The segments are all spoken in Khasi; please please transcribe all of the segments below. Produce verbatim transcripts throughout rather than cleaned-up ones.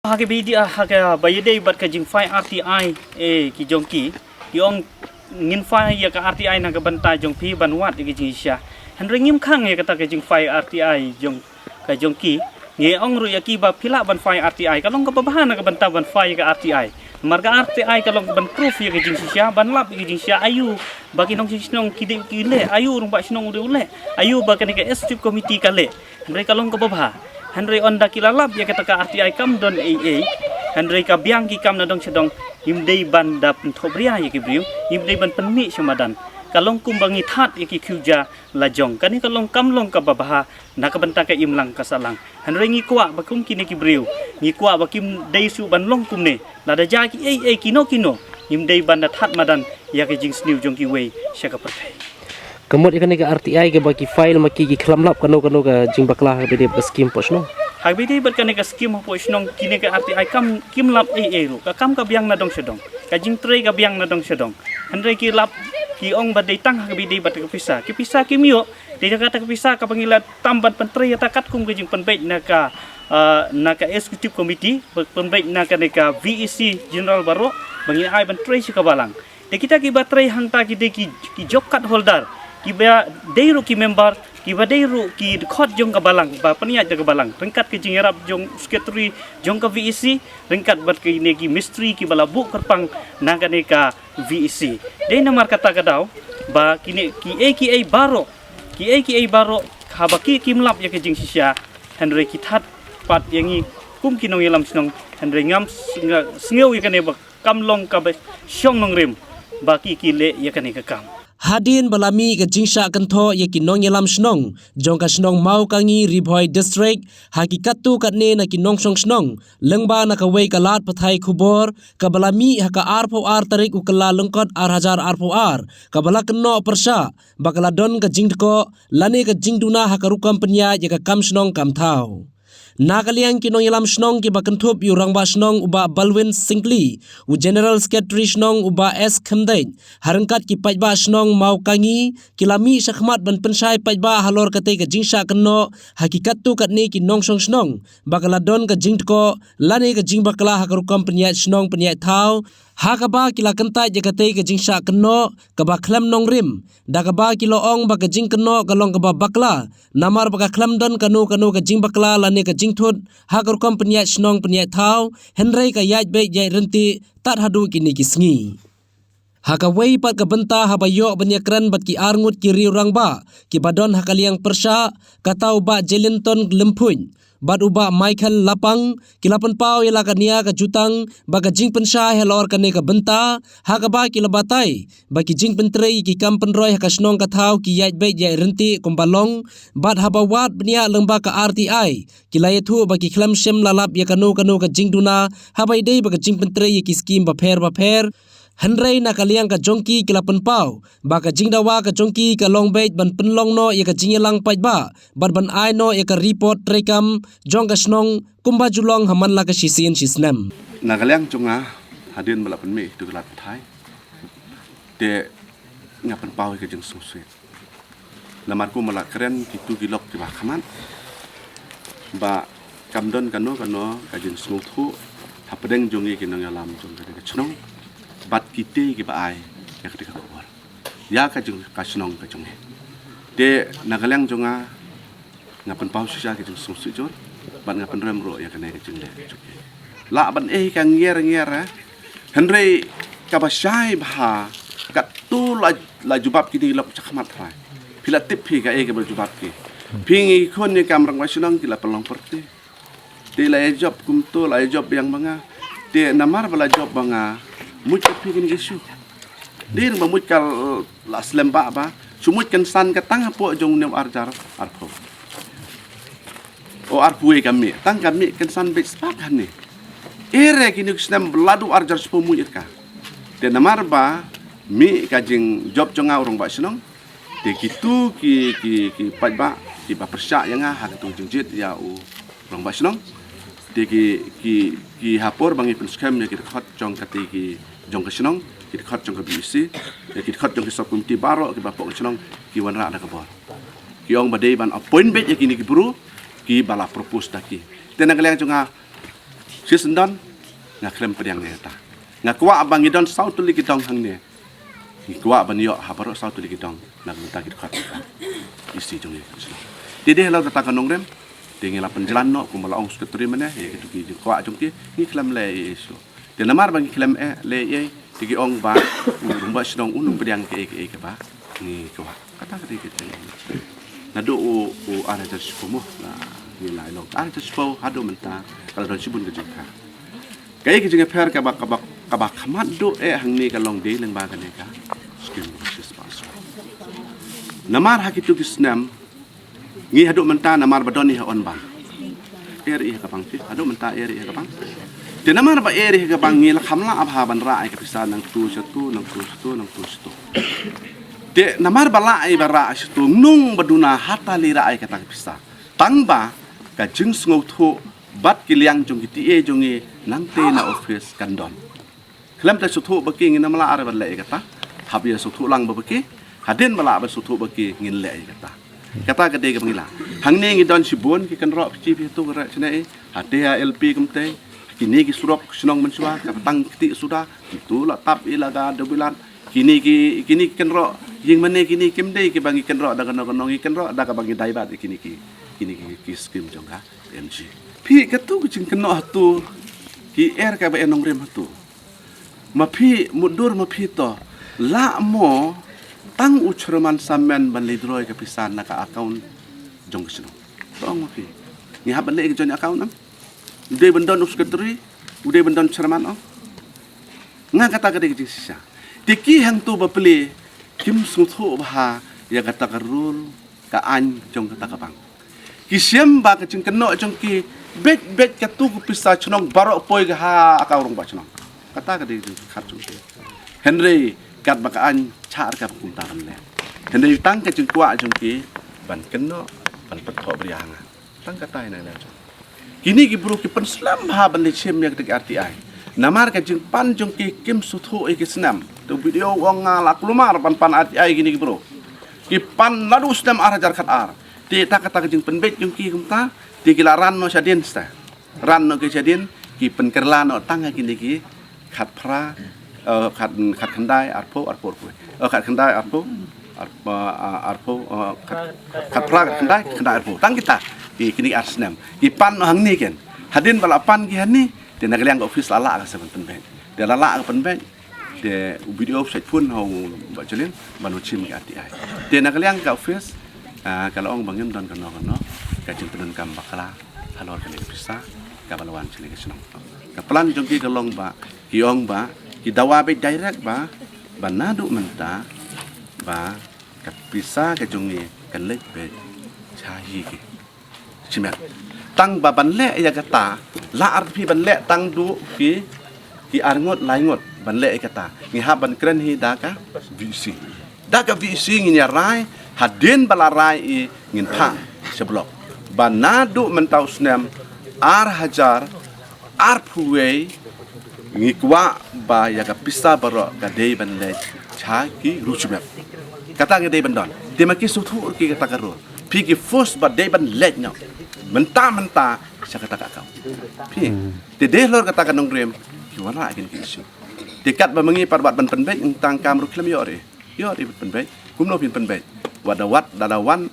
Ha ka bidi ha ka ba ïadei bad ka jingfile R T I, eh, ki jong ki, ki ong ngin file ïa ka R T I na ka bynta jong phi ban wad ïa ka jingshisha. Hynrei ngim khang ïa kata ka jingfile R T I jong ka jong ki. Ngi ong ruh ïa ki ba phi lah ban file R T I, ka long kaba bha na ka bynta ban file ïa ka R T I. Namar ka R T I ka long ban proof ïa ka jingshisha, ban lap ïa ka jingshisha, aïu ba ki nongshong shnong ki dei ki leh, aïu u rangbah shnong u dei u leh, aïu ba kane ka executive committee ka leh. Hynrei ka long kaba bha. Hynrei ynda ki la lap ïa kata ka R T I kam don ei ei, hynrei ka biang ki kam na dong sha dong, ngim dei ban da pynthohbria ïa ki briew, ngim dei ban pynmih sha madan. Ka long kumba ngi thad ïa ki khiew ja lajong. Kane ka long kam long kaba bha na ka bynta ka imlang ka sahlang. Hynrei ngi kwah ba kum kine ki briew, ngi kwah ba kim dei shuh ban long kumne. Lada jia ki ei ei kino kino, ngim dei ban da thad madan ïa ka jingsniew jong kiwei sha ka pyrthei. Ka mut ïa kane ka R T I kaba ki file ma ki, ki khlem lap kano kano ka jingbakla ha kaba ïadei bad ka skim hapoh shnong. Ha kaba ïadei bad kane ka skim hapoh shnong, kine ka R T I kam kim lap ei ei ruh. Ka kam ka biang na dong sha dong, ka jingtrei ka biang na dong sha dong. Hynrei ki lap, ki ong ba dei tang ha kaba ïadei bad ka pisa. Ki pisa kim ïoh. Te kata ka pisa kaba ngi la tam ban pyntrei ïa ta katkum ka jingpynbeit na ka, ah, na ka executive committee, pynbeit na kane ka V E C general baroh, ba ngin ai ban trei sha ka balang. Te kita kiba trei hangta ki dei ki, ki job card holder, kiba dei ruh ki member, kiba dei ruh ki dkhot jong ka balang, ba pynïaid da ka balang, ryngkat ka jingïarap jong secretary jong ka V E C, ryngkat bad kine ki mistri kiba la buh kyrpang na kane ka V E C. Dei namar kata ka daw ba kine ki ei ki ei baroh, ki ei ki ei baroh, haba ki kim lap ïa ka jingshisha, hynrei ki thad pat ïa ngi kum ki nongïalam shnong, hynrei ngam sngew ïa kane ba kam long kaba shong nongrim ba ki ki leh ïa kane ka kam. Hadien ba la mih ka jingshah kynthoh ïa ki nongïalam shnong jong ka shnong Mawkangi, Ri Bhoi District, ha ki katto katne na ki nongshong shnong, lyngba na kawei ka lad pathai khubor kaba la mih ha ka arphew ar tarik u Kyllalyngkot ar hajar arphew ar, kaba la kynnoh pyrshah ba ka la don ka jingdkoh lane ka jingduna ha ka rukom pynïaid ïa ka kam shnong kam thaw. Na ka liang ki nongïalam shnong kiba kynthup ïa u rangbah shnong u Bah Balwin Syngkli, u General Secretary shnong u Bah S Khymdeit, ha ryngkat ki paidbah shnong Mawkangi, ki la mih shakhmat ban pynshai paidbah halor katei ka jingshah kynnoh ha ki katto katne ki nongshong shnong ba ka la don ka jingdkoh lane ka jingbakla ha ka rukom pynïaid shnong pynïaid thaw, ha kaba ki la kyntait ïa katei ka jingshah kynnoh kaba khlem nongrim, da kaba ki la ong ba ka jingkynnoh ka long kaba bakla, namar ba ka khlem don kano kano ka jingbakla lane ka jingthut ha ka rukom pynïaid shnong pynïaid thaw, hynrei ka ïaid beit ïaid ryntih tad haduh kine ki sngi. Ha kawei pat ka bynta, haba ïoh ban ïakren bad ki arngut ki riew rangbah kiba don ha ka liang pyrshah, kata u Bah Jelinton Lymphuid bad u Bah Michael Lapang, ki la pynpaw ïa la ka nia ka jutang ba ka jingpynshai halor kane ka bynta, ha kaba ki la batai ba ki jingpyntrei ïa ki kam pynroi ha ka shnong ka thaw ki ïaid beit ïaid ryntih kumba long, bad haba wad bniah lyngba ka R T I, ki la ïathuh ba ki khlem shym la lap ïa kano kano ka jingduna haba ïadei bad ka jingpyntrei ïa ki skim bapher bapher. Hynrei na ka liang ka jong ki, ki la pynpaw ba ka jingdawa ka jong ki ka long beit ban pynlong noh ïa ka jingïalang paidbah bad ban ai noh ïa ka report treikam jong ka shnong kumba ju long ha man la ka shisien shisnem. Na ka liang jong nga, hadien ba la pynmih ïa kito ki lad pathai, te nga pynpaw ïa ka jingsngewsih. Namar kumba la kren kito ki lok kiba khmat, ba kam don kano kano ka jingsngewthuh hapdeng jong ngi ki nongïalam jong kane ka shnong bad kito kiba ai ïa kane ka khubor ïa ka jing, ka shnong ka jong ngi. Te na ka liang jong nga, nga pynpaw shisha ka jingsngewsih jur bad nga pynrem ruh ïa kane ka jingleh ka jong ngi. Lah ban eh ka ngiar ngiar, eh. Hynrei kaba shai bha, katto la, la jubab kine ki lok shakhmat trai. Phi la tip phi kaei kaba jubab ki. Phi ngi khun ïa ka rangbah shnong, ki la pynlong pyrthei. Te la ïa jop kumto, la ïa jop biang ba nga. Te namar ba la jop ba nga, mut ka phi kine ki shu. Dei ba mut ka la slem ba ba. Shu mut kynsan ka tang hapoh jong u ne u arjar arphew. O arphew ka mih, tang ka mih kynsan beit spah kane. Ere kine ki snem ba la dei u arjar spah mih ka. Te namar ba mih ka jingjop jong nga u rangbah shnong. Te kito ki, ki, ki paidbah kiba pyrshah ïa nga ha kito ki jingjied ïa u rangbah shnong. Te ki, ki, ki ha por ba ngi pynskhem ïa ki dkhot jong kata ki jong ka shnong, ki dkhot jong ka B E C, ïa ki dkhot jong ki sub committee baroh kiba pok ka shnong, ki wanrah da ka bor. Ki ong ba dei ban appoint beit ïa kine ki bru kiba la propose da ki. Te na ka liang jong nga, Shi syndon nga khlem pdiang ïa kata. Nga kwah ba ngi don saw tylli ki dong hangne. Ngi kwah ban ïoh ha baroh saw tylli ki dong na ka bynta ki dkhot isi jong ngi. Te dei halor kata ka nongrim te ngi la pynjlan noh kumba la ong u secretary mynne ïa kitu ki jingkwah jong ki, ngi khlem leh ei ei shuh. Te namar ba ngi khlem eh leh ei ei te ki ong ba u rangbah shnong un ym pdiang kiei kiei kiba ngi kwah. Kata ka dei ka jingkren. Naduh u, u ar hajar shiphew mo, la, ngi la ïalong ar hajar shiphew haduh mynta ka la don shibun ka jingpher. Kaei ka jingpher kaba, kaba, kaba khmat duh eh hangne ka long dei lyngba kane ka skim kaba shispah shuwa. Namar ha kitu ki snem ngi haduh mynta namar ba don ïa ha on bang. Er ïa ha ka bang te haduh mynta er ïa ha ka bang. Te namar ba er ïa ha ka bang ngi la kham lah bha ban rah ïa ka pisa nangtu shatu nangtu shatu nangtu shatu. Te namar ba lah ïa ba rah shatu nung ba duna hata lei rah ïa kata ka pisa. Tang ba ka jingsngewthuh bad ki liang jong ki T A jong ngi nangte na office kan don. Khlem te sngewthuh ba ki ngin ym lah ar ban leh ïa kata. Hap ïa sngewthuh lang ba ba ki. Hadien ba lah ba sngewthuh ba ki ngin leh ïa kata. Kata ka dei kaba ngi lah. Hangne ngi don shibun ki kynroh phi chi phi tu ka rah shane. Hate ha L P kumte. Kine ki surok shnong mynshuwa kaba tang kti suda. Kitu la tap ïa la ga Dobilat. Kine ki, kine ki kynroh ïing mane kine kim dei kiba ngi kynroh da kano kano, ngi kynroh da kaba ngi dei bad kine ki, kine ki, ki skim jong ka M G. Phi katu ka jingkynnoh hatu ki er kaba e nongrim hatu. Ma phi mutdur ma phi to lah mo tang u chairman samen ban leit withdraw ka pisa na ka account jong ka shnong. To ong ma phi. Ngi hap ban leh ka joint account am. U dei ban don u secretary, u dei ban don chairman ong. Nga kata ka dei ka jingshisha. Te ki hangtu ba plie kim sngewthuh bha ïa kata ka rule ka aiñ jong kata ka bank. Ki shem ba ka jingkynnoh jong ki beit beit katu ka pisa shnong baroh poi ka ha account rangbah shnong. Kata ka dei ka jingkhat jong ki. Hynrei katba ka aiñ chah ka ba kumta ban leh. Hynrei tang ka jingkwah jong ki ban kynnoh ban pynthoh bria ha nga. Tang katai na leh. Kine ki bru ki pynslem bha ban leit shim ïa ka R T I. Namar ka jingpan jong ki kim sngewthuh ïa ki snem. Tu video ong nga la kulmar ban pan R T I kine ki bru. Ki pan naduh snem ar hajar khat ar. Te ta kata ka jingpynbeit jong ki kumta. Te ki la ran noh shadien sta. Ran noh ki shadien ki pynkylla noh tang ha kine ki khatphra, eh, khat, khatkhyndai, arphew, arphew, arphew. Eh, khatkhyndai, arphew, arphew, eh, arphew, eh, khat, khatphra, khatkhyndai, khatkhyndai, arphew. Tang kita, ki, kine ar snem. Ki pan noh hangne ken. Hadien ba la pan ki hangne, te na ka liang ka office la lah ka sa ban pynbeit. Te la lah ka pynbeit. Te u B D O sa phone ha u Bah Jolin, ban wan shim ki R T I. Te na ka liang ka office, ah, ka la ong ba ngim don kano kano ka jingpyndonkam bakla halor kane ka pisa kaba la wan sha kane ka shnong. Ka plan jong ki ka long ba ki ong ba ki dawa beit direct ba, ba naduh mynta ba ka pisa ka jong ngi kan leit beit sha hi ki shimet. Tang ba ban leh ïa kata la ar phi ban leh tang duh ki, ki ar ngut lai ngut ban leh ïa kata. Ngi hap ban kren hi da ka V C. Da ka V C ngin ïa rai, hadien ba la rai i ngin phah sha block. Ba naduh mynta u snem ar hajar arphew wei ngi kwah ba ïa ka pisa baroh ka dei ban leit sha ki riew shimet. Kata ka dei ban don. Te ma ki sngewthuh ki kata ka rule. Phi ki force ba dei ban leit noh mynta mynta sha kata ka account. Phi. Te dei halor kata ka nongrim ki wanrah kin ki issue. Te katba ma ngi pat wat ban pynbeit tang kam ruh khlem ïoh re. Ïoh re pynbeit. Kumno phin pynbeit? Wat da wat da da wan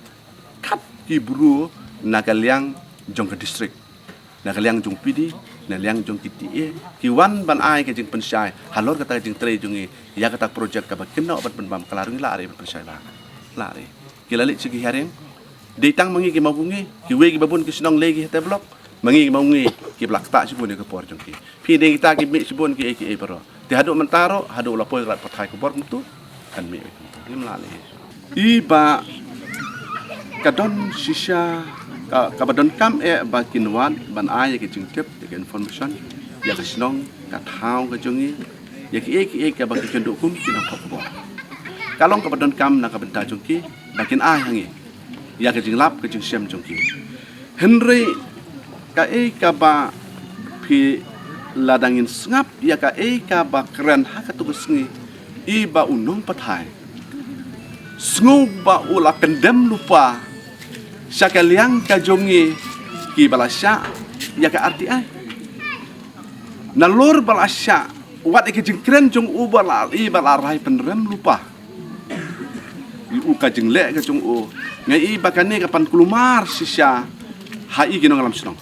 khat ki bru na ka liang jong ka district, na ka liang jong P D, na liang jong ki T A, ki wan ban ai ka jingpynshai halor kata ka jingtrei jong ngi ïa kata project kaba kynnoh ban pynbam kala rung la re ban pynshai ba. La re. Ki la leit sha ki hearing. Dei tang ma ngi ki mawbungi, kiwei kiba bun ki shnong lei ki hate block. Ma ngi ki mawbungi ki ba la ktah shibun ïa ka por jong ki. Phi dei kita ki mih shibun ki ei ki ei baroh. Te haduh mynta ruh, haduh la poi ka lad pathai ka bor kumtu. Kan mih kumtu. Ngim lah lei. I ba ka don shisha, ka, kaba donkam eh ba kin wad ban ai ïa ka jingtip, ïa ka information ïa ka shnong, ka thaw ka jong ngi, ïa kiei kiei kaba ki kynduh kum ki nongthok khubor. Ka long kaba donkam na ka bynta jong ki ba kin ai ha ngi ïa ka jinglap ka jingshem jong ki. Hynrei kaei kaba phi, lada ngin sngap ïa kaei kaba kren ha katu ka sngi, i ba u nongpathai sngew ba u la kyndem lypa sha ka liang ka jong ngi kiba la shah ïa ka R T I. Nalor ba la shah wat ïa ka jingkren jong u ba la i ba la rai pynrem lypa ïa u ka jingleh ka jong u. Nga i ba kane ka pynkulmar shisha ha i ki nongïalam shnong.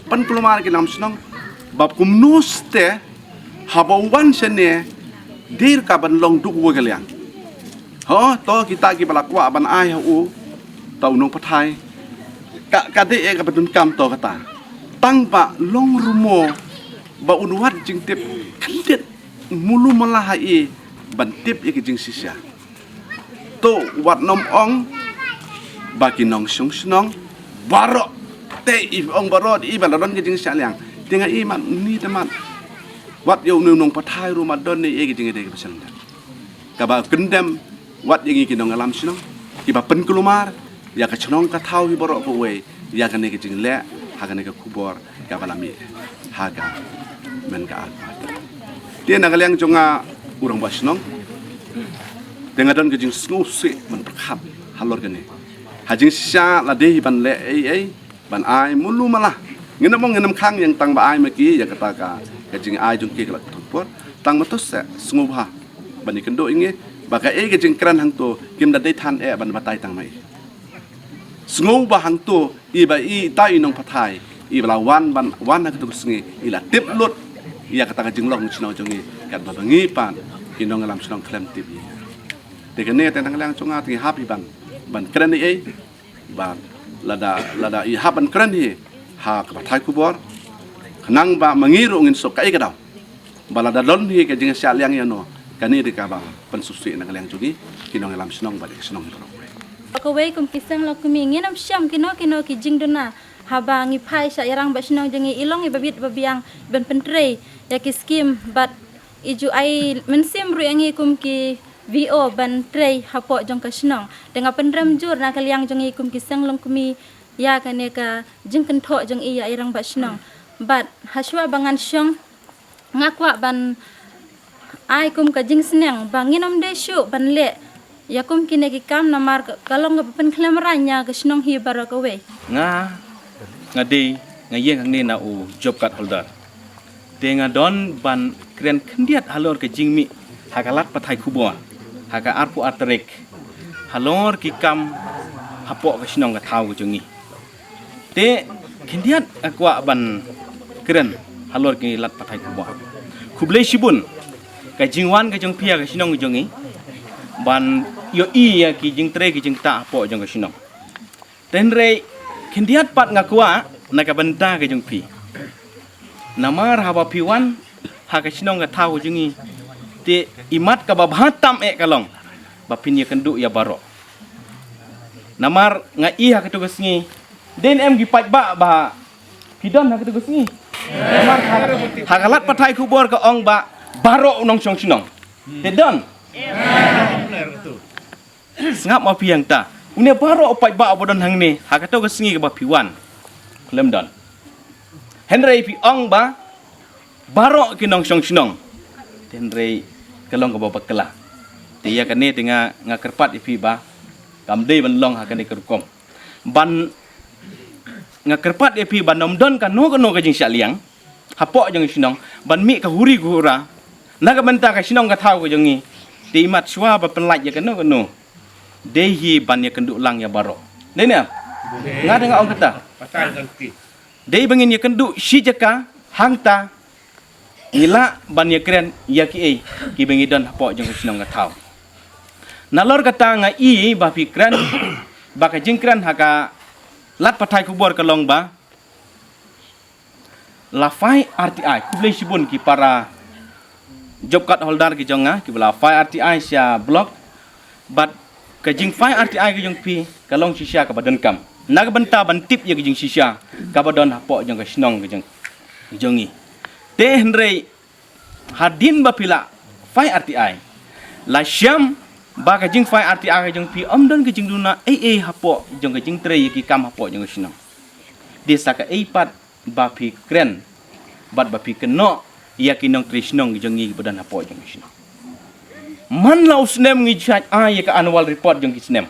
Pynkulmar ki nongïalam shnong ba kumno te haba u wan shane dei ka ban long duk wa ka liang. Ho to kita ki ba la kwah ban ai ha u ta u nongpathai. Ka ka dei ïa ka ba donkam to kata. Tang ba long rumo ba un wad jingtip khyndiat mulu mala ha i ban tip ïa ka jingshisha. To wat nym ong ba ki nongshong shnong baroh te i ong baroh i ba la don ka jingshah liang. Te nga i mat ni te mat wat ïa u nongpathai ruh mat don ni ïa ka jingïadei ka ba shalyndet. Kaba kyndem wat ïa ngi ki nongïalam shnong kiba pynkulmar ïa ka shnong ka thaw hi baroh kawei ïa kane ka jingleh ha kane ka khubor kaba la mih ha ka men ka ar. Te na ka liang jong nga u rangbah shnong te nga don ka jingsngewsih ban pyrkhat halor kane. Ha jingshisha la dei hi ban leh ei ei ban ai mulu mala. Ngin ym ong ngin ym khang ïa tang ba ai ma ki ïa kata ka ka jingai jong ki ka la ka thongpor. Tang ma to se sngewbha ban ïakynduh ïa ngi ba kaei ka jingkren hangto kim da dei than eh ban batai tang ma i. Sngewbha hangto i ba i ta i nongpathai i ba la wan ban wan ha kato ka sngi i la tip lut ïa kata ka jinglong shnong jong i katba ba ngi pat ki nongïalam shnong khlem tip ïa. Te kane te na ka liang jong nga te ngi hap i ban ban kren ei ei. Ba lada lada i hap ban kren hi ha ka pathai khubor khnang ba ma ngi ruh ngin suk kaei ka daw ba lada don hi ka jingshah liang ïa no kane dei kaba pynsngewsih na ka liang jong ngi ki nongïalam shnong bad ki shnong baroh. Kawei kum ki seng lok kmie ngin ym shem kino kino ki jingduna haba ngi phai sha ïa rangbah shnong jong ngi i long i ba bit ba biang ban pyntrei ïa ki skim bad i ju ai mynsiem ruh ïa ngi kum ki V O ban trei hapoh jong ka shnong. Te nga pynrem jur na ka liang jong ngi kum ki seng longkmie ïa kane ka jingkynthoh jong i ïa i rangbah shnong. Bad hashwa ba ngan shong nga kwah ban ai kum ka jingsneng ba ngin ym dei shuh ban leh ïa kum kine ki kam namar ka, ka long kaba pynkhlem rang ïa ka shnong hi baroh kawei. Nga nga dei nga ïeng hangne na u job card holder. Te nga don ban kren khyndiat halor ka jingmih ha ka lad pathai khubor ha ka arphew ar tarik halor ki kam hapoh ka shnong ka thaw ka jong ngi. Te khyndiat nga kwah ban kren halor ki lad pathai khubor. Khublei shibun ka jingwan ka jong phi ha ka shnong ka jong ngi ban ïohi ïa ki jingtrei ki jingktah hapoh jong ka shnong. Te hynrei khyndiat pat nga kwah na ka bynta ka jong phi. Namar haba phi wan ha ka shnong ka thaw ka jong ngi te i mat kaba bha tam eh ka long ba phin ïakynduh ïa baroh. Namar nga i ha kato ka sngi dei ne em ki paidbah ba phi don ha kato ka sngi. Namar ha, ha ka lad pathai khubor ka ong ba baroh u nongshong shnong. Te don. Sngap ma phi hangta. Une baroh u paidbah uba don hangne ha kato ka sngi kaba phi wan khlem don. Hynrei phi ong ba baroh ki nongshong shnong. Te hynrei ka long kaba bakla. Te ïa kane te nga nga kyrpad ïa phi ba kam dei ban long ha kane ka rukom. Ban nga kyrpad ïa phi ban ym don kano kano ka jingshah liang hapoh jong ka shnong ban mih ka huri ka hura na ka bynta ka shnong ka thaw ka jong ngi. Te i mat shuwa ba pynlait ïa kano kano dei hi ban ïakynduh lang ïa baroh. Dei ne? Nga dang ong kata. Dei ba ngin ïakynduh shi jaka hangta ngi lah ban ïakren ïa kiei kiba ngi don hapoh jong ka shnong ka thaw. Nalor kata nga i ba phi kren ba ka jingkren ha ka lad pathai khubor ka long ba la file R T I. Khublei shibun ki para job card holder ki jong nga kiba la file R T I sha block. Bad ka jingfile R T I ka jong phi ka long shisha kaba donkam na ka bynta ban tip ïa ka jingshisha kaba don hapoh jong ka shnong ka jong, ka jong ngi. Te hynrei hadien ba phi la file R T I la shem ba ka jingfile R T I ka jong phi ym don ka jingduna ei ei hapoh jong ka jingtrei ïa ki kam hapoh jong ka shnong. Te sa kaei pat ba phi kren bad ba phi kynnoh ïa ki nongtrei shnong ki jong ngi kiba don hapoh jong ka shnong. Man la u snem ngi ju ai ïa ka annual report jong ki snem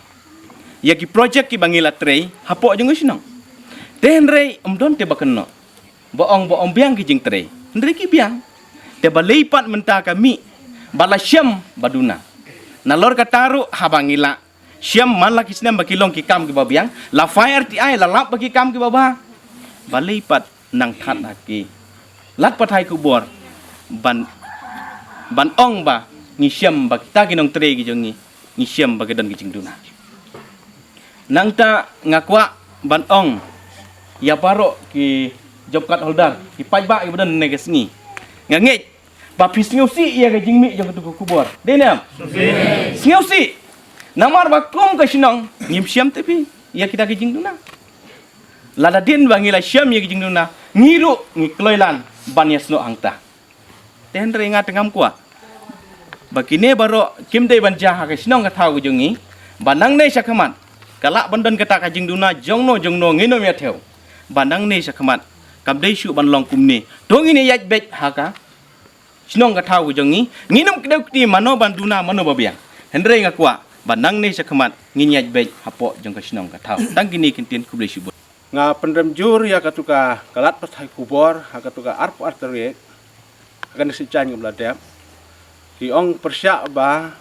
ïa ki project kiba ngi la trei hapoh jong ka shnong. Te hynrei ym don te ba kynnoh ba ong ba ym biang ki jingtrei. Hynrei ki biang. Te balei pat mynta ka mih ba la shem ba duna? Nalor kata ruh haba ngi la shem man la ki snem ba ki long ki kam kiba biang, la fire ti ai la lap ba ki kam kiba bha. Balei pat nang that ha ki lad pathai khubor ban ban ong ba ngi shem ba kita ki nongtrei ki jong ngi, ngi shem ba ki don ki jingduna. Nangta nga kwah ban ong ïa baroh ki job card holder, ki paidbah kiba don ne ka sngi. Nga ngeit ba phi sngewsih ïa ka jingmih jong katu ka khubor. Dei ne em? Sngewsih. Namar ba kum ka shnong ngim shem te phi ïa kita ki jingduna. Lada dien ba ngi la shem ïa ki jingduna, ngi ruh ngi kloi lan ban ïasnoh hangta. Te hynrei nga te ngam kwah ba kine baroh kim dei ban jia ha ka shnong ka thaw ka jong ngi, ba nangne shakhmat ka lah ban don kata ka jingduna jongno jongno ngin ym ïa thew. Ba nangne shakhmat kam dei shuh ban long kumne. To ngin ïa ïaid beit ha ka shnong ka thaw ka jong ngi, ngin ym kdew kti mano ban duna mano ba biang. Hynrei nga kwah ba nangne shakhmat ngin ïaid beit hapoh jong ka shnong ka thaw. Tang kine ki ktien, khublei shibun. Nga pynrem jur ïa katu ka lad pathai khubor ha katu ka arphew ar tarik ha kane ka sien kaba la dep. Ki ong pyrshah ba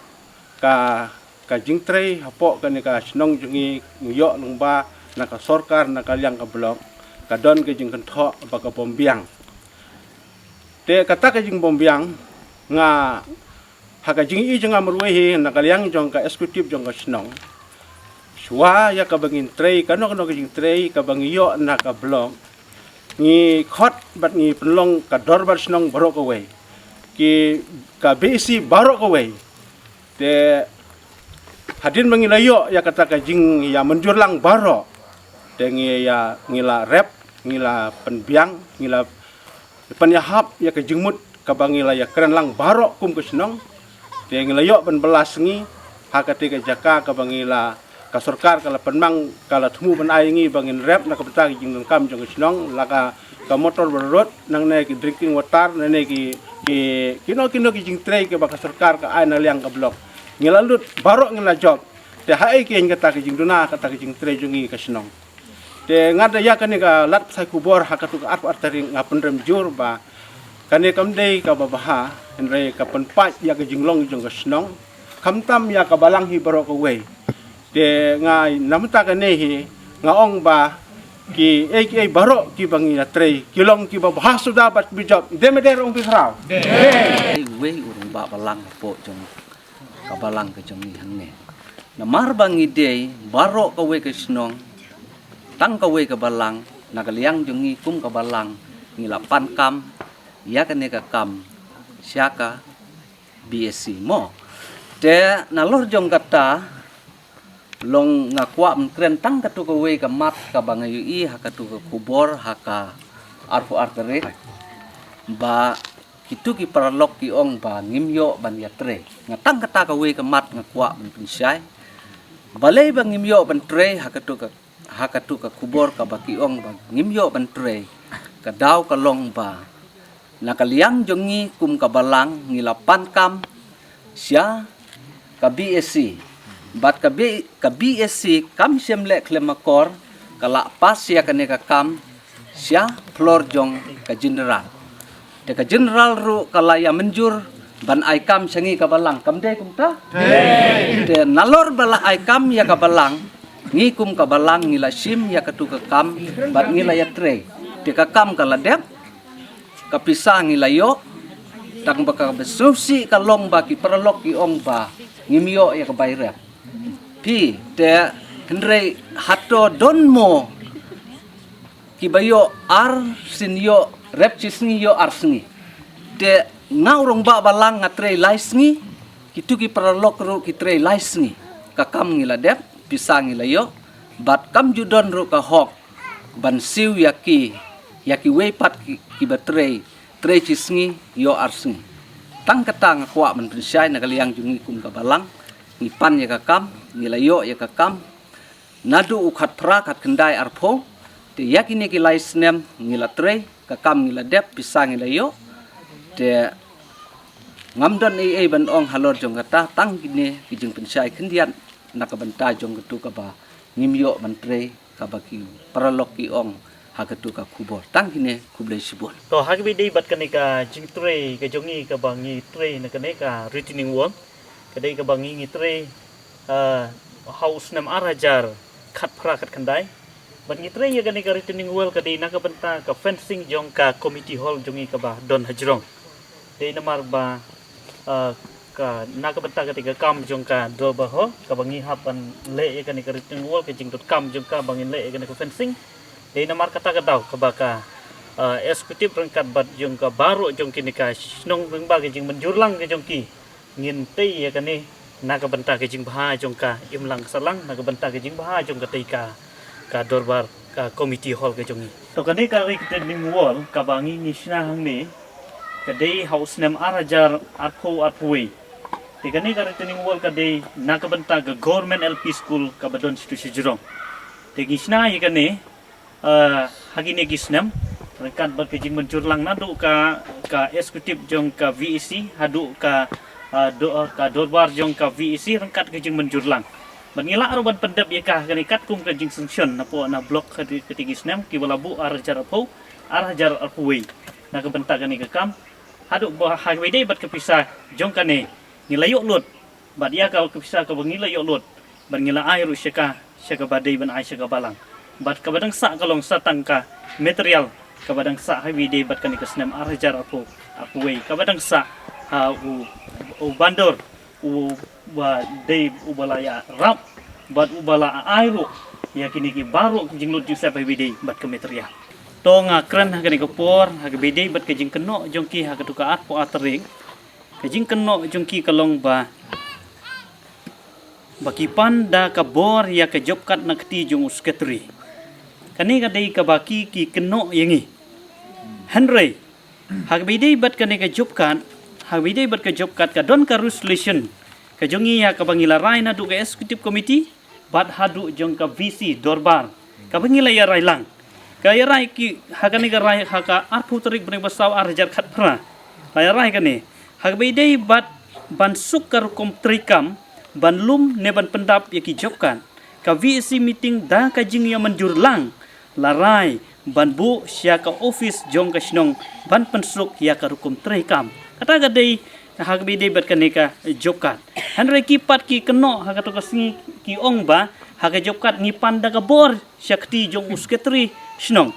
ka ka jingtrei hapoh kane ka shnong jong ngi, ngi ïoh lyngba na ka sorkar, na ka liang ka block, ka don ka jingkynthoh ba ka bym biang. Te kata ka jingbym biang, nga ha ka jingïohi jong nga marwei hi na ka liang jong ka executive jong ka shnong, shuwa ïa kaba ngin trei kano kano ka jingtrei kaba ngi ïoh na ka block, ngi khot bad ngi pynlong ka dorbar shnong baroh kawei, ki ka B A C baroh kawei. Te hadien ba ngi la ïoh ïa kata ka jingïamynjur lang baroh, te ngi ïa, ngi la rep, ngi la pynbiang, ngi la pynïahap ïa ka jingmut kaba ngi la ïakren lang baroh kum ka shnong. Te ngi la ïoh ban bylla sngi ha kata ka jaka kaba ngi la, ka sorkar ka la pynmang, ka la thmu ban ai ngi ba ngin rep na ka bynta ka jingdonkam jong ka shnong, la ka, ka motor ba rud, nangne ki drinking water, nangne ki, ki, kino kino ki jingtrei kiba ka sorkar ka ai na liang ka block. Ngi la lut baroh, ngi la jop. Te haei keiñ kata ka jingduna, kata ka jingtrei jong ngi ka shnong. Te nga da ïa kane ka lad pathai khubor ha katu ka arphew ar tarik, nga pynrem jur ba kane kam dei kaba bha, hynrei ka pynpait ïa ka jinglong jong ka shnong, khamtam ïa ka balang hi baroh kawei. Te nga na mynta kane hi nga ong ba kiei kiei baroh kiba ngi ïatrei ki long kiba bha suda bad kiba jop. Dei me dei, ong phi khraw? Dei. Wei u rangbah balang hapoh jong ka balang ka jong ngi hangne. Namar ba ngi dei baroh kawei ka shnong, tang kawei ka balang, na ka liang jong ngi kum ka balang ngi la pan kam ïa kane ka kam sha ka B A C mo. Te nalor jong kata, long nga kwah ban kren tang katu kawei ka mat kaba nga ïohi ha katu ka khubor ha ka arphew ar tarik, ba kitu ki paralok ki ong ba ngim ïoh ban ïatrei. Nga tang kata kawei ka mat nga kwah ban pynshai. Balei ba ngim ïoh ban trei ha katu ka, ha katu ka khubor kaba ki ong ba ngim ïoh ban trei? Ka daw ka long ba na ka liang jong ngi kum ka balang ngi la pan kam sha ka B A C. Bad ka B-, ka B A C kam shym leh khlem akor, ka la pass ïa kane ka kam sha phlor jong ka general. Te ka general ruh ka la ïamynjur ban ai kam sha ngi ka balang, kam dei kumta? Dei. Te nalor ba la ai kam ïa ka balang, ngi kum ka balang ngi la shim ïa katu ka kam bad ngi la ïatrei. Te ka kam ka la dep, ka pisa ngi la ïoh, tang ba kaba sngewsih ka long ba ki paralok ki ong ba ngim ïoh ïa ka bai rep. Phi, te hynrei hato don mo kiba ïoh ar sien, ïoh rep shi sngi, ïoh ar sngi? Te nga u rangbah balang nga trei lai sngi, kitu ki paralok ruh ki trei lai sngi. Ka kam ngi la dep, pisa ngi la ïoh, bad kam ju don ruh ka hok ban siew ïa ki, ïa kiwei pat ki, kiba trei, trei shi sngi, ïoh ar sngi. Tang kata nga kwah ban pynshai na ka liang jong ngi kum ka balang, ngi pan ïa ka kam, ngi la ïoh ïa ka kam naduh u khatphra khatkhyndai arphew. Te ïa kine ki lai snem ngi la trei, ka kam ngi la dep, pisa ngi la ïoh. Te ngam don ei ei ban ong halor jong kata, tang kine ki jingpynshai khyndiat na ka bynta jong katu kaba ngim ïoh ban trei, kaba ki paralok ki ong ha katu ka khubor. Tang kine, khublei shibun. To, ha kaba ïadei bad kane ka jingtrei ka jong ngi kaba ngi trei na kane ka retaining wall, ka dei kaba ngi ngi trei, ah, ha u snem ar hajar khatphra khatkhyndai. Bad ngi trei ïa kane ka retaining wall ka dei na ka bynta ka fencing jong ka community hall jong ngi kaba don hajrong. Dei namar ba, ah, ka, na ka bynta kata ka kam jong ka dorbar hall kaba ngi hap ban leh ïa kane ka retaining wall, ka jingdonkam jong ka ba ngin leh ïa kane ka fencing. Dei namar kata ka daw kaba ka, ah, executive ryngkat bad jong ka baroh jong kine ka shnong lyngba ka jingmynjur lang ka jong ki, ngin tei ïa kane na ka bynta ka jingbha jong ka imlang sahlang, na ka bynta ka jingbha jong ka tei ka, ka dorbar, ka community hall ka jong ngi. To, kane ka retaining wall kaba ngi ngi shna hangne ka dei ha u snem ar hajar arphew arphew wei. Te kane ka retaining wall ka dei na ka bynta ka Government L P School kaba don shatu shajrong. Te ngi shna ïa kane, ah, ha kine ki snem ryngkat bad ka jingmynjur lang naduh ka, ka executive jong ka V E C haduh ka, ah, do, ah, ka dorbar jong ka V E C ryngkat ka jingmynjur lang. Bad ngi lah ruh ban pyndep ïa ka ha kane katkum ka jingsanction napoh na block ha kine ki snem kiba la buh ar hajar arphew, ar hajar arphew wei, na ka bynta kane ka kam. Haduh ba ha kaba ïadei bad ka pisa jong kane ngi la ïoh lut, bad ïa ka, ka pisa kaba ngi la ïoh lut bad ngi la ai ruh sha ka, sha kaba dei ban ai sha ka balang. Bad kaba dang sah ka long sa tang ka material kaba dang sah ha kaba ïadei bad kane ka snem ar hajar arphew, arphew wei, kaba dang sah ha u, u bandor uba dei uba la ïarap bad uba la ai ruh ïa kine ki baroh ki jinglut jingsep ha kaba ïadei bad ka material. To, nga kren ha kane ka por ha kaba ïadei bad ka jingkynnoh jong ki ha katu ka arphew ar tarik. Ka jingkynnoh jong ki ka long ba, ba ki pan da ka bor ïa ka job card na kti jong u secretary. Kane ka dei kaba ki, ki kynnoh ïa ngi. Hynrei ha kaba ïadei bad kane ka job card, ha kaba ïadei bad ka job card ka don ka resolution ka jong ngi ïa kaba ngi la rai naduh ka executive committee bad haduh jong ka V C dorbar kaba ngi la ïa rai lang. Ka ïa rai ki ha kane ka rai ha ka arphew tarik bnai ba saw ar hajar khatphra. La ïa rai kane ha kaba ïadei bad ban suk ka rukom treikam ban lum ne ban pyndap ïa ki job card. Ka V E C meeting da ka jingïamynjur lang la rai ban buh sha ka office jong ka shnong ban pynsuk ïa ka rukom treikam. Kata ka dei ha kaba ïadei bad kane ka job card. Hynrei ki pat ki kynnoh ha katu ka sngi ki ong ba ha ka job card ngi pan da ka bor sha kti jong u secretary shnong.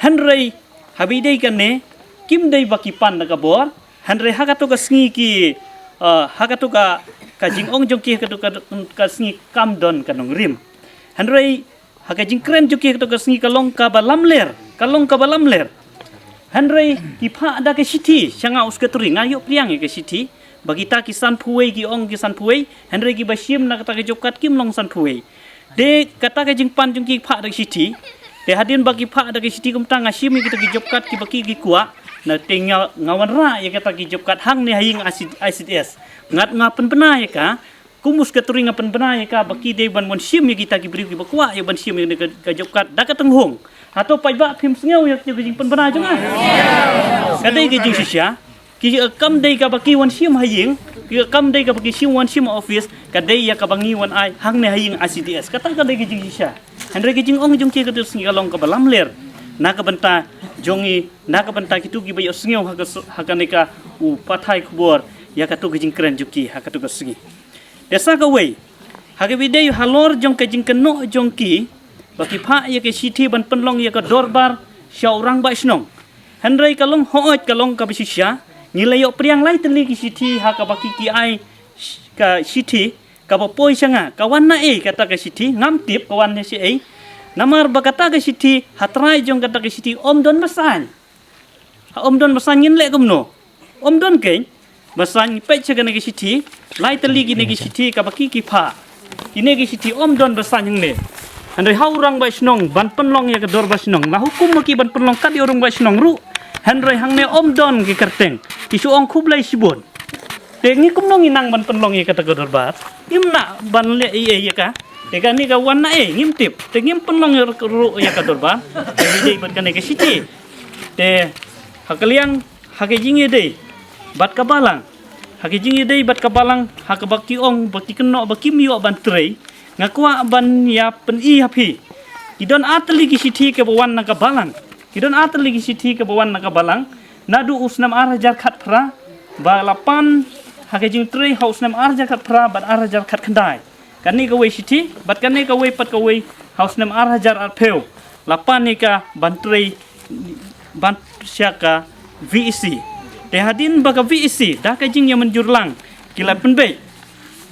Hynrei ha kaba ïadei kane kim dei ba ki pan da ka bor. Hynrei ha katu ka sngi ki, eh, ha katu ka, ka jingong jong ki ha katu ka, ka sngi kam don ka nongrim. Hynrei ha ka jingkren jong ki ha katu ka sngi ka long kaba lamler, ka long kaba lamler. Hynrei ki phah da ka shithi sha nga u secretary, nga ïoh pdiang ïa ka shithi ba kita ki sanphew wei, ki ong ki sanphew wei, hynrei kiba shim na kata ka job card kim long sanphew wei. Te kata ka jingpan jong ki phah da ka shithi. Te hadien ba ki phah da ka shithi kumta nga shim ïa kita ki job card kiba ki, ki kwah. Na te nga, nga wanrah ïa kata ki job card hangne ha ïing I C, I C D S. Ngat nga pynbna ïa ka, kum u secretary nga pynbna ïa ka ba ki dei ban wan shim ïa kita ki briew kiba kwah ïa ban shim ïa ka, ka job card da ka tynghong. Hato paidbah phim sngew ïa ka jingpynbna jong nga? Ka dei ka jingshisha. Ki, eh, kam dei kaba ki wan shim ha ïing, ki kam dei kaba ki shim wan shim ha office, ka dei ïa kaba ngi wan ai hangne ha ïing I C D S. Kata ka dei ka jingshisha. Hynrei ka jingong jong ki ha katu ka sngi ka long kaba lamler na ka bynta jong ngi, na ka bynta kitu kiba ïohsngew ha ka s-, ha kane ka u pathai khubor ïa katu ka jingkren jong ki ha katu ka sngi. Te sa kawei, ha kaba ïadei halor jong ka jingkynnoh jong ki ba ki phah ïa ka shithi ban pynlong ïa ka dorbar sha u rangbah shnong. Hynrei ka long hooid, ka long kaba shisha, ngi la ïoh pdiang lai tylli ki shithi ha kaba ki, ki ai sh-, ka shithi kaba poi sha nga, ka wan na ei kata ka shithi, ngam tip ka wan na shaei. Namar ba kata ka shithi, ha trai jong kata ka shithi ym don basan. Ha ym don basan ngin leh kumno? Ym don keiñ basan. Peit sha kane ka shithi, lai tylli kine ki shithi kaba ki, ki phah. Kine ki shithi ym don basan hangne. Hynrei ha u rangbah shnong ban pynlong ïa ka dorbar shnong, la hukum ma ki ban pynlong kat ïa u rangbah shnong ruh. Hynrei hangne ym don ki kyrteng. Ki shu ong khublei shibun. Te ngi kumno ngi nang ban pynlong ïa kata ka dorbar? Ngim lah ban leh ei ei ïa ka. Te kane ka wan na ei ngim tip. Te ngim pynlong ïa ruh ïa ka dorbar. Te ngi dei bad kane ka shithi. Te ha ka liang, ha ka jingïadei bad ka balang, ha ka jingïadei bad ka balang, ha kaba ki ong ba ki kynnoh ba kim ïoh ban trei, nga kwah ban ïa pyni ha phi. Ki don artylli ki shithi kiba wan na ka balang. Ki don artylli ki shithi kiba wan na ka balang. Naduh u snem ar hajar khatphra ba la pan ha ka jingtrei ha u snem ar hajar khatphra bad ar hajar khatkhyndai. Kane kawei shithi bad kane kawei pat kawei ha u snem ar hajar arphew la pan ïa ka ban trei ban sha ka V E C. Te hadien ba ka V E C da ka jingïamynjur lang ki la pynbeit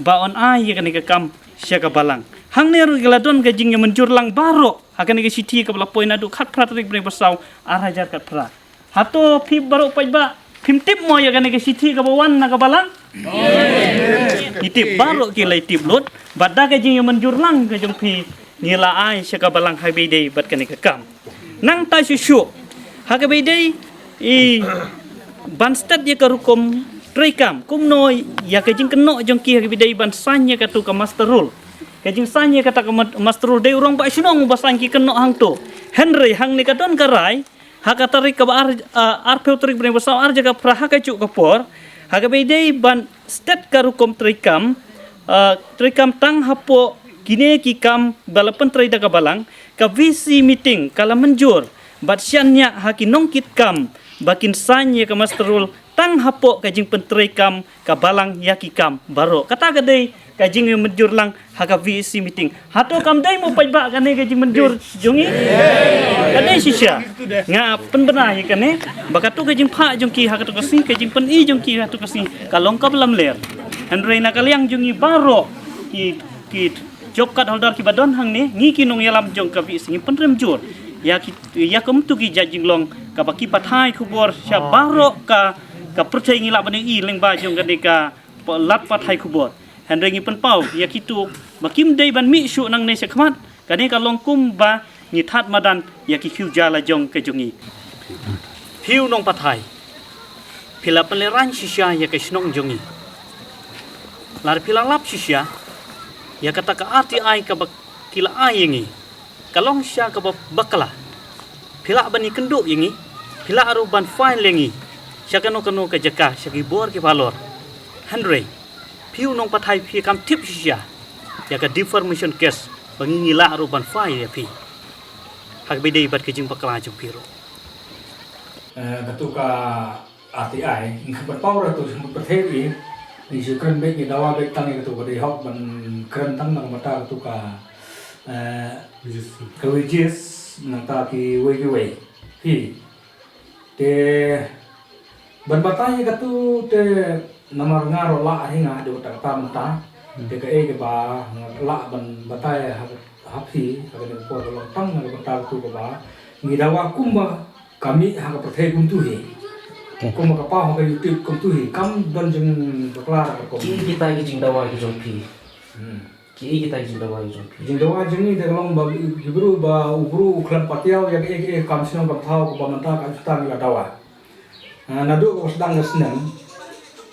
ba yn ai ïa kane ka kam sha ka balang. Hangne ruh ki la don ka jingïamynjur lang baroh ha kane ka shithi kaba la poi naduh khatphra tarik bnai ba saw ar hajar khatphra. Hato phi baroh paidbah phim tip mo ïa kane ka shithi kaba wan na ka balang? Ngi tip baroh, ki la tip lut bad da ka jingïamynjur lang ka jong phi ngi la ai sha ka balang ha kaba ïadei bad kane ka kam. Nangta shuh shuh ha kaba ïadei i ban stet ïa ka rukom treikam kumno ïa ka jingkynnoh jong ki ha kaba ïadei ban sign ïa katu ka muster roll. Ka jingsign ïa kata ka ma-, muster roll dei u rangbah shnong uba sign ki kynnoh hangto. Hynrei hangne ka don ka rai ha ka tarik kaba ar, ah, arphew tarik bnai ba saw ar hajar khatphra ha kajuh ka por ha kaba ïadei ban stet ka rukom treikam, ah, treikam tang hapoh kine ki kam ba la pyntrei da ka balang, ka V E C meeting ka la mynjur bad shaniah ha ki nongkitkam ba kin sign ïa ka muster roll tang hapoh ka jingpyntreikam ka balang ïa ki kam baroh. Kata ka dei ka jingmynjur lang ha ka V E C meeting. Hato kam dei mo paidbah kane ka jingmynjur jong ngi? Ka dei shisha. Nga pynbna ïa kane ba katu ka jingphah jong ki ha katu ka sngi, ka jingpyni jong ki ha katu ka sngi ka long kaba lamler. Hynrei na ka liang jong ngi baroh ki, ki job card holder kiba don hangne, ngi ki nongïalam jong ka V E C ngi pynrem jur ïa ki, ïa kumtu ki jait jinglong kaba ki pathai khubor sha baroh ka, ka pyrthei ngi lah ban ïohi lyngba jong kane ka lad pathai khubor. Hynrei ngi pynpaw ïa kitu ba kim dei ban mih shuh nangne shakhmat. Kane ka long kumba ngi thad madan ïa ki khiew ja la jong ka jong ngi. Phi u nongpathai, phi la pynlehraiñ shisha ïa ka shnong jong ngi. Lada phi la lap shisha ïa kata ka R T I kaba ki la ai ïa ngi, ka long shisha kaba bakla. Phi lah ban ïakynduh ïa ngi, phi lah ruh ban file ïa ngi sha kano kano ka jaka, sha ki bor kiba halor. Hynrei phi u nongpathai, phi kam tip shisha ïa ka defamation case ba ngi ngi lah ruh ban file ïa phi ha kaba ïadei bad ka jingbakla jong phi ruh. Eh, katu ka R T I, ngi khlem pat paw ruh, to shu pyrthei ïa ngi, shu kren beit, ngi dawa beit tang ïa katu ka dei hok ban kren tang na ka bynta katu ka, eh, ka wages nangta kiwei kiwei. Phi te ban batai ïa katu te namar nga ruh lah hi nga dei kata kata mynta. Te kaei kaba nga lah ban batai ha, ha phi ha kane ka por ka long tang na ka bynta katu kaba ngi dawa kumba ka mih ha ka pyrthei kumtu hi. Kumba ka paw ha ka YouTube kumtu hi, kam don jingbakla ka kum. Ki kita ki jingdawa ki jong phi. Hmm. Ki kita ki jingdawa ki jong phi. Jingdawa jong ngi da ka long ba ki bru ba u bru u khlem patiaw ïa ka, ïa ka kam shnong kam thaw kaba mynta ka juta ngi la dawa. Ah, naduh ka sdang ka snem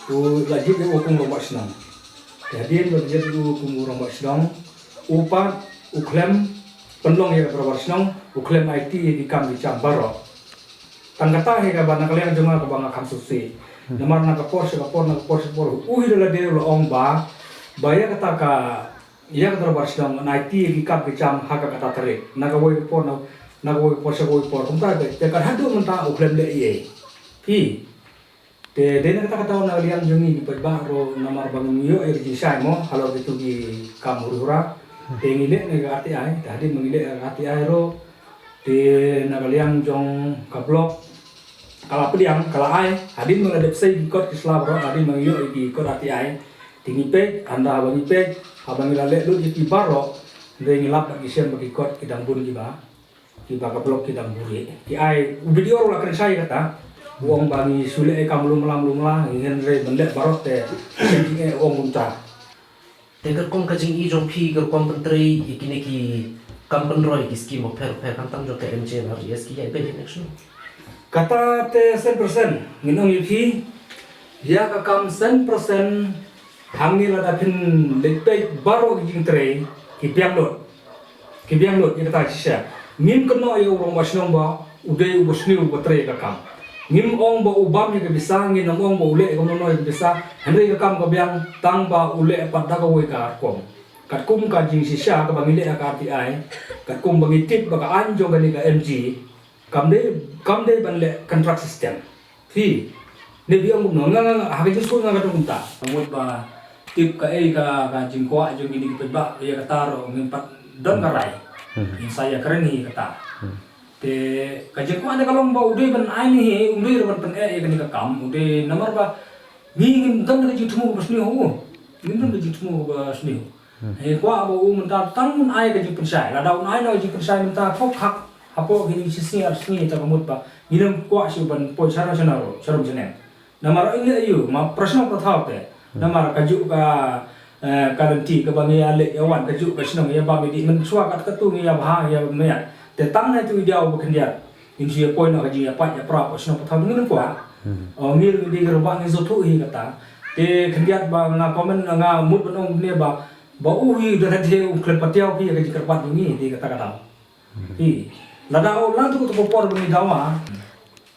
u la jied ïa u kum u rangbah shnong. Te hadien ba jied ïa u kum u rangbah shnong, u pat u khlem pynlong ïa ka dorbar shnong, u khlem aiti ïa ki kam ki jam baroh. Tang kata hi kaba na ka liang jong nga kaba nga kham sngewsih. Namar na ka por sha ka por, na ka por sha ka por, u hi da lade u la ong ba, ba ïa kata ka, ïa ka dorbar shnong yn aiti ïa ki kam ki jam ha ka kata tarik. Na kawei ka por, na, na kawei ka por sha kawei ka por. Kumta te, te ka haduh mynta u khlem leh ei ei. Phi. Te dei na kata ka daw na ka liang jong ngi ki paidbah ruh namar ba ngim ïoh ïa ka jingshai mo halor kitu ki kam huri hura. Te ngi leh na ka R T I, te hadien ba ngi leh na ka R T I ruh, te na ka liang jong ka block ka la pdiang, ka la ai, hadien ba la dep sei ki kot ki sla baroh, hadien ba ngi ïoh ïa ki kot R T I. Te ngi peit, hynda ba ngi peit, haba ngi la leh lut ïa ki baroh, te ngi lap ba ki shem ba ki kot ki dang bun kiba kiba ka block ki dang buhrieh. Ki ai, u B D O ruh la kren shai kata. U ong ba ngi shu leh ïa ka mlu mla mlu mla, ngi hynrei ban leh baroh te, shen jingeh u ong kumta. Te ka rukom ka jingïohi jong phi, ka rukom pyntrei ïa kine ki kam pynroi, ki skim bapher bapher, khamtam jong ka M G N R D S, ki ïaid beit ne em shuh? Kata te san percent ngin ong ïa phi, ïa ka kam san percent. Hangne lada phin leit peit baroh ki jingtrei ki biang lut. Ki biang lut ïa kata shisha. Ngim kynnoh ïa u rangbah shnong ba u dei uba sniew uba trei ka kam. Ngim ong ba u bam ïa ka pisa, ngim ong ba u leh kumno kumno ïa ka pisa. Hynrei ka kam ka biang tang ba u leh pat da kawei ka rukom. Katkum ka jingshisha kaba ngi leh ha ka R T I, katkum ba ngi tip ba ka aiñ jong kane ka M G kam dei, kam dei ban leh contract system. Phi, ne bi ong kumno, nga, nga, nga, ha ka jingsngewthuh nga ka dei kumta. Ka mut ba tip kaei ka, ka jingkwah jong kine ki paidbah, ïa kata ruh ngim pat don ka rai. Hmm. Ngin sa ïakren hi kata. Hmm. Te ka jingkwah ne ka long ba u dei ban ai ne hi, u dei ruh ban pyneh ïa kane ka kam, u dei namar ba ngi ngim don ka jingthmu kaba sniew. Ngim don ka jingthmu kaba sniew. Hmm. Ngi kwah ba u mynta tang un ai ka jingpynshai. Lada un ai noh ka jingpynshai mynta, thok hak hapoh kine ki shisngi ar sngi, te ka mut ba ngin ym kwah shuh ban poi sharum sharum, sharum shaneng. Namar ïa ïu ma prashno ka thaw te. Hmm. Namar kajuh ka, eh, ka lynti kaba ngi ïa leit ïa wan, kajuh ka shnong ïa ba ngi dih, mynshuwa kat katu ngi ïa bha ïa maya. Te tang na tu i diaw ba khyndiat. Ngin shu ïa poi noh ka jingïapait ïapra hapoh shnong pathar, ngin ym kwah. Hmm. O, ngi ruh ngi dei ki rangbah, ngi sngewthuh hi kata. Te khyndiat ba nga comment, nga mut ban ong ne ba, ba u hi da ka dei u khlem patiaw phi ïa ka jingkyrpad jong ngi, dei kata ka daw. Hmm. Hi. Lada u lang tu tu por ba ngi dawa.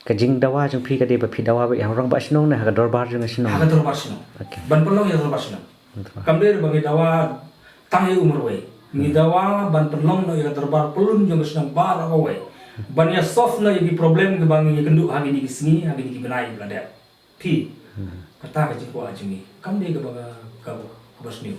Ka jingdawa jong phi ka dei ba phi dawa beit ha u rangbah shnong ne ha ka dorbar jong ka shnong? Ha ka dorbar shnong. Okay. Ban pynlong ïa ka dorbar shnong. Betul. Kam dei ba ngi dawa tang ïa u marwei. Ngi dawa ban pynlong noh ïa ka dorbar pyllun jong ka shnong baroh kawei. Ban ïa solve noh ïa ki problem kiba ngi ïakynduh ha kine ki sngi, ha kine ki bnai ba la dep. Phi. Hmm. Kata ka jingkwah jong ngi. Kam dei kaba, kaba, kaba sniew.